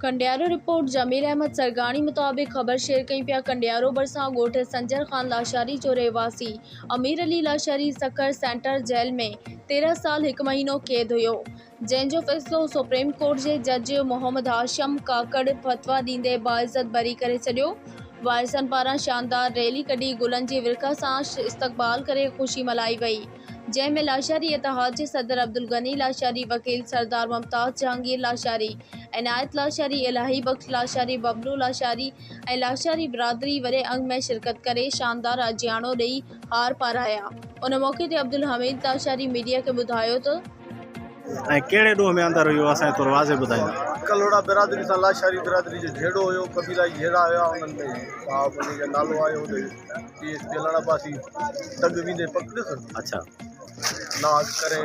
Kandiaro, report, جميل احمد سرگاڻي مطابق خبر share ڪيون پيا ڪنڊيارو ڀرسان ڳوٺ سنجر خان لاشاري جو رهواسي امير علي لاشاري سکر سينٽر جيل ۾ 13 سال هڪ مهينو قيد هيو جنهن جو فيصلو سپريم ڪورٽ جي جج محمد هاشم ڪاڪڙ فتويٰ ڏيندي باعزت بري ڪري ڇڏيو وارثن پاران شاندار ريلي ڪڍي گلن جي ورکا سان استقبال ڪري خوشي ملهائي وئي. جنهن ۾ لاشاري اتحاد جي صدر عبدالغني لاشاري، وڪيل سردار ممتاز جهانگير لاشاري، عنايت لاشاري، الاهي بخش لاشاري، ببلو لاشاري ۽ لاشاري برادري وڏي انگ ۾ شرڪت ڪري شاندار آجياڻو ڏئي هار پارايا. ان موقعي تي عبدالحميد لاشاري ميڊيا کي ٻڌايو ته. ۽ ڪهڙي ڏوهه ۾ اندر هيو اسان کي ٿورو واضح ٻڌائيندا. ڪلهوڙا برادري سان لاشاري برادري جو جهيڙو هيو قبيلائي جهيڙا هيا انهن ۾ صاحب انهي جو نالو آيو ته D S P Allan Abbasi دڳ ويندي پڪڙيس اڇا ناز ڪري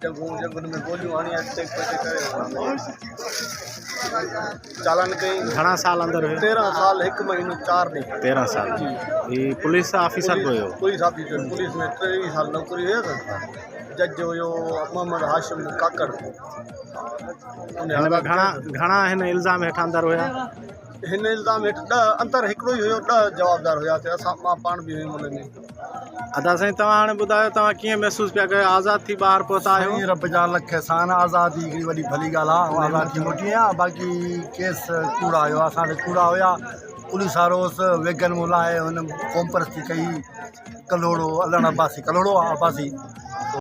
جنگون جنگن ۾ گوليون هڻي اڳتي پوئتي ڪري چالان ڪئي. گهڻا سال اندر هيو؟ 13 سال هڪ مهينو 4 ڏينهن. 13 سال جي. هي پوليس آفيسر به هيو؟ پوليس آفيسر پوليس ۾ 23 سال نوڪري هيس. جج هيو محمد هاشم ڪاڪڙ. هن ۾ گهڻا گهڻا هن الزام هيٺ اندر هيا؟ هن الزام هيٺ ڏهه اندر هڪڙو ئي هيو ڏهه جوابدار هياسي اسان مان پاڻ به هيم ان ۾. ادا سائين توهان هاڻي ٻڌايو توهان ڪيئن محسوس پيا ڪيو آزاد ٿي ٻاهر پهتا آهيو. سائين رب جا لک احسان آزادي هڪڙي وڏي ڀلي ڳالهه آ آئون آزاد ٿي موٽي آهيان باقي ڪيس ڪوڙا هيو اسان تي ڪوڙا هيا پوليس وارو هوس ويگن مون لاهي هن قومپرستي ڪئي ڪلهوڙو علڻ عباسي ڪلهوڙو آ عباسي.